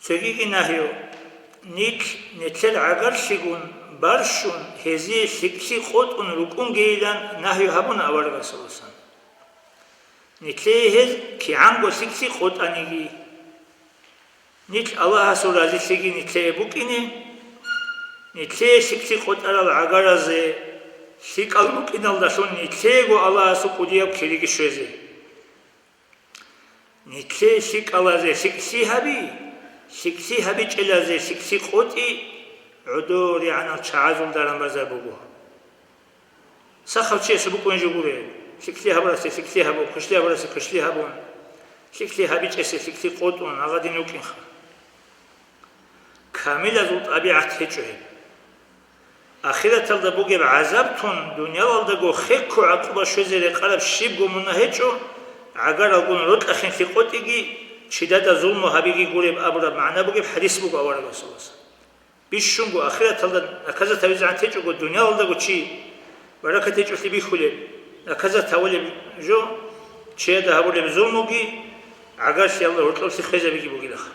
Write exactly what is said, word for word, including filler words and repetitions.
Цогиги нагьу, нилъ, нилъер гӀагарлъигун барщун, гьезие лъикӀлъи къотӀун рукӀунгейилан нагьу гьабуна аварагас, саллаллагьу гӀалайгьи вассалам. Нилъее гьез кигӀанго лъикӀлъи къотӀаниги, нилъ Аллагьасул разилъиги нилъее букӀине, нилъее лъикӀлъи къотӀарал гӀагаразе лъикӀал рукӀиналдалъун нилъеего Аллагьасул кӀудияб кириги щвезе. Нилъее лъикӀалазе лъикӀлъи гьаби, лъикӀлъи гьабичӀелазе лъикӀлъи къотӀи гӀодоригӀанал чагӀазул даран базар буго. Сахав чиясул букӀун жо гуре, лъикӀлъи гьабурасе лъикӀлъи гьабун, квешлъи гьабурасе квешлъи гьабун, лъикӀлъи гьабичӀесе лъикӀлъи къотӀун, гьагъадин вукӀинха. Камилазул тӀабигӀат гьечӀо гьеб. Ахираталда бугеб гӀазаб тун, дуниялалдаго хехго гӀакъуба щвезе рекъараб щибго мунагь гьечӀо, гӀагаралгун рокьахинлъи къотӀиги, чидада зулму гьабиги гуреб абураб магӀна бугеб хӀадис буго аварагасулас. Бищунго ахираталда наказат гьавизегӀан течӀого, дуниялалдаго чи баракат гьечӀолъи бихьулеб, наказат гьавулеб жо, чияда гьабулеб зулмуги гӀагарлъиялда гьоркьоблъи хвезабиги бугилаха.